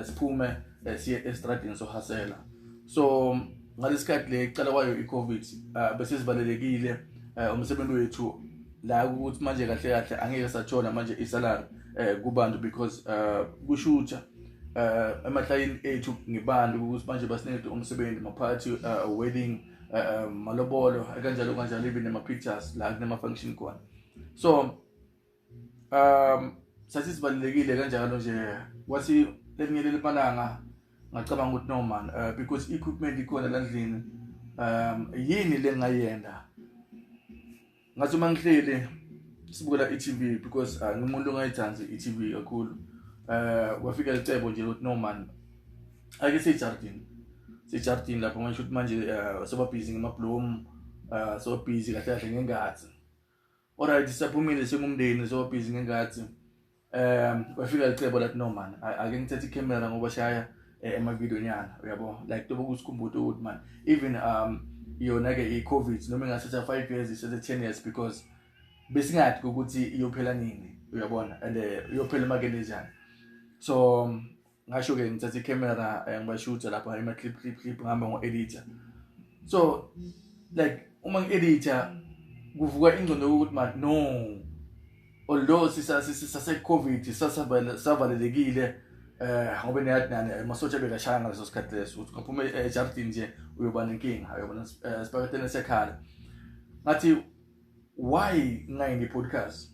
Siphume siye estradini sohasela. So ngalesikhathi le kucala kwayo i-COVID, bese sibalelekile umsebenzi wethu la, ukuthi manje kahle kahle angeke sathola manje isalary kubantu, because kushutha emahlayini ethu ngebantu ukuthi manje basinikeze umsebenzi, ma-party, wedding, malobolo, kanjalo kanjalo, even nema-pictures la kunema-function khona. So sathi sibalulekile kanjalo nje. Kwathi lelinye lelimalanga ngacabanga ukuthi, no man, because equipment ikhona la ndlini, yini lengayenda? Ngathi uma ngihleli sibukela i-TV, because ngimuntu ongayithandi i-TV kakhulu, kwafika licebo nje ukuthi, no man, ake seyijardini, seyijardini lapho manje, ukuthi manje soba busy ngemabloom, soba busy kahle kahle ngengathi. Alright, siyaphumile singumndeni, soba busy ngengathi. Kwafika licebo lathi, no man, ake ngithathe icamera ngoba shaya ema-video nyana, uyabo, like tobe kusikhumbuta ukuthi man, even yona ke i-COVID noma ingathatha 5 years, isathe 10 years, because besingathi ukuthi iyophela nini, uyabona, and iyophela emakeni enjani. So ngasho ke ngithatha icamera, ngibashutha lapha ema clip clip clip, ngihamba ngo-edita. So like uma ngi-edita kuvuka ingqondo ukuthi man, no, although sisase COVID, savalelekile, ngoba niyathi nani amasotsha bekashaya ngaleso sikhathi leso, ukuthi ungaphuma ejardini nje uyoba nenkinga, uyobona, sibhakatene sekhala. Ngathi, why ngingayini podcast?